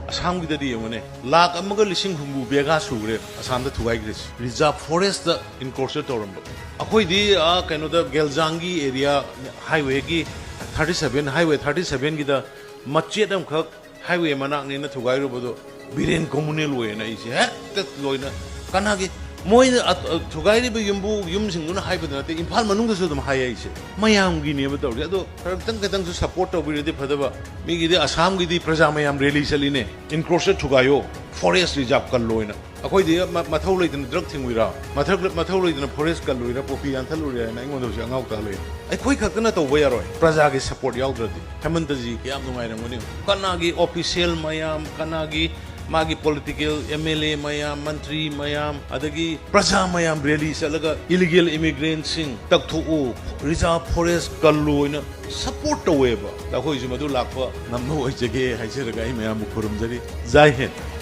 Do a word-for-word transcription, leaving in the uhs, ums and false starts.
ꯑꯁꯥꯝꯒꯤꯗꯗꯤ ꯌꯦꯡꯉꯨꯅꯦ, ꯂꯥꯈ ꯑꯃꯒ ꯂꯤꯁꯤꯡ ꯍꯨꯝꯐꯨ ꯕꯦꯒꯥ ꯁꯨꯈ꯭ꯔꯦ ꯑꯁꯥꯝꯗ ꯊꯨꯒꯥꯏꯈ꯭ꯔꯤꯁꯦ, ꯔꯤꯖꯥꯔꯚ ꯐꯣꯔꯦꯁꯇ ꯏꯟꯀ꯭ꯔꯣꯆꯔ ꯇꯧꯔꯝꯕ꯫ ꯑꯩꯈꯣꯏꯗꯤ ꯑꯥ ꯀꯩꯅꯣꯗ ꯒꯦꯜꯖꯥꯡꯒꯤ ꯑꯦꯔꯤꯌꯥ, ꯍꯥꯏꯋꯦꯒꯤ ꯊꯥꯔꯇꯤ ꯁꯚꯦꯟ, ꯍꯥꯏꯋꯦ ꯊꯥꯔꯇꯤ ꯁꯚꯦꯟꯒꯤꯗ ꯃꯆꯦꯠ ꯑꯃꯈꯛ ꯍꯥꯏꯋꯦ ꯃꯅꯥꯛꯅꯦꯅ ꯊꯨꯒꯥꯏꯔꯨꯕꯗꯣ ꯕꯤꯔꯦꯟ ꯀꯣꯃꯨꯅꯦꯜ ꯑꯣꯏꯌꯦꯅ ꯑꯩꯁꯦ ꯍꯦꯛꯇ ꯂꯣꯏꯅ ꯀꯅꯥꯒꯤ, ꯃꯣꯏꯅ ꯑ-, ꯑ-, ꯊꯨꯒꯥꯏꯔꯤꯕ ꯌꯨꯝꯕꯨ ꯌꯨꯝꯁꯤꯡꯗꯨꯅ ꯍꯥꯏꯕꯗ ꯅꯠꯇꯦ, ꯏꯝꯐꯥꯜ ꯃꯅꯨꯡꯗꯁꯨ ꯑꯗꯨꯝ ꯍꯥꯏ ꯑꯩꯁꯦ, ꯃꯌꯥꯝꯒꯤꯅꯦꯕ ꯇꯧꯔꯤꯁꯦ꯫ ꯑꯗꯣ ꯈꯔ ꯈꯤꯇꯪ ꯈꯤꯇꯪꯁꯨ ꯁꯞꯄꯣꯔꯠ ꯇꯧꯕꯤꯔꯗꯤ ꯐꯗꯕ꯫ ꯃꯤꯒꯤꯗꯤ ꯑꯁꯥꯝꯒꯤꯗꯤ ꯄ꯭ꯔꯖꯥ ꯃꯌꯥꯝ ꯔꯦꯂꯤ ꯆꯠꯂꯤꯅꯦ, ꯏꯟꯀ꯭ꯔꯣꯆꯔ ꯊꯨꯒꯥꯏꯌꯣ, ꯐꯣꯔꯦꯁ ꯔꯤꯖꯥꯔꯚ ꯀꯜꯂꯣꯅ꯫ ꯑꯩꯈꯣꯏꯗꯤ ꯃ-, ꯃꯊꯧ ꯂꯩꯇꯅ ꯗ꯭ꯔꯒ ꯊꯤꯡꯉꯨꯏꯔꯥ? ꯃꯊꯧ, ꯃꯊꯧ ꯂꯩꯇꯅ ꯐꯣꯔꯦꯁ ꯀꯜꯂꯨꯏꯔꯥ? ꯄꯣꯄꯤ ꯌꯥꯟꯊꯠꯂꯨꯔꯦ ꯍꯥꯏꯅ ꯑꯩꯉꯣꯟꯗ ꯍꯧꯖꯤꯛ ꯑꯉꯥꯎ ꯇꯥ ꯂꯩ꯫ ꯑꯩꯈꯣꯏ ꯈꯛꯇꯅ ꯇꯧꯕ ꯌꯥꯔꯣꯏ, ꯄ꯭ꯔꯖꯥꯒꯤ ꯁꯞꯄꯣꯔꯠ ꯌꯥꯎꯗ꯭ꯔꯗꯤ꯫ ꯍꯦꯃꯟꯇꯖꯤ ꯀꯌꯥꯝ ꯅꯨꯡꯉꯥꯏꯔꯝꯒꯅꯤ꯫ ꯀꯅꯥꯒꯤ ꯑꯣꯐꯤꯁꯤꯌꯦꯜ ꯃꯌꯥꯝ, ꯀꯅꯥꯒꯤ ꯃꯥꯒꯤ ꯄꯣꯂꯤꯇꯤꯀꯦꯜ ꯑꯦꯝ ꯑꯦꯜ ꯑꯦ ꯃꯌꯥꯝ, ꯃꯟꯇ꯭ꯔꯤ ꯃꯌꯥꯝ, ꯑꯗꯒꯤ ꯄ꯭ꯔꯖꯥ ꯃꯌꯥꯝ ꯔꯦꯂꯤ ꯆꯠꯂꯒ ꯏꯂꯤꯒꯦꯜ ꯏꯃꯤꯒ꯭ꯔꯦꯟꯁꯤꯡ ꯇꯛꯊꯣꯛꯎ, ꯔꯤꯖꯥꯔꯚ ꯐꯣꯔꯦꯁ ꯀꯜꯂꯨ ꯍꯥꯏꯅ ꯁꯞꯄꯣꯔꯠ ꯇꯧꯋꯦꯕ꯫ ꯑꯩꯈꯣꯏꯁꯨ ꯃꯗꯨ ꯂꯥꯛꯄ ꯉꯝꯕ ꯑꯣꯏꯖꯒꯦ ꯍꯥꯏꯖꯔꯒ ꯑꯩ ꯃꯌꯥꯝꯕꯨ ꯈꯨꯔꯨꯝꯖꯔꯤ꯫ ꯖꯥꯏ ꯍꯤꯟꯗ꯫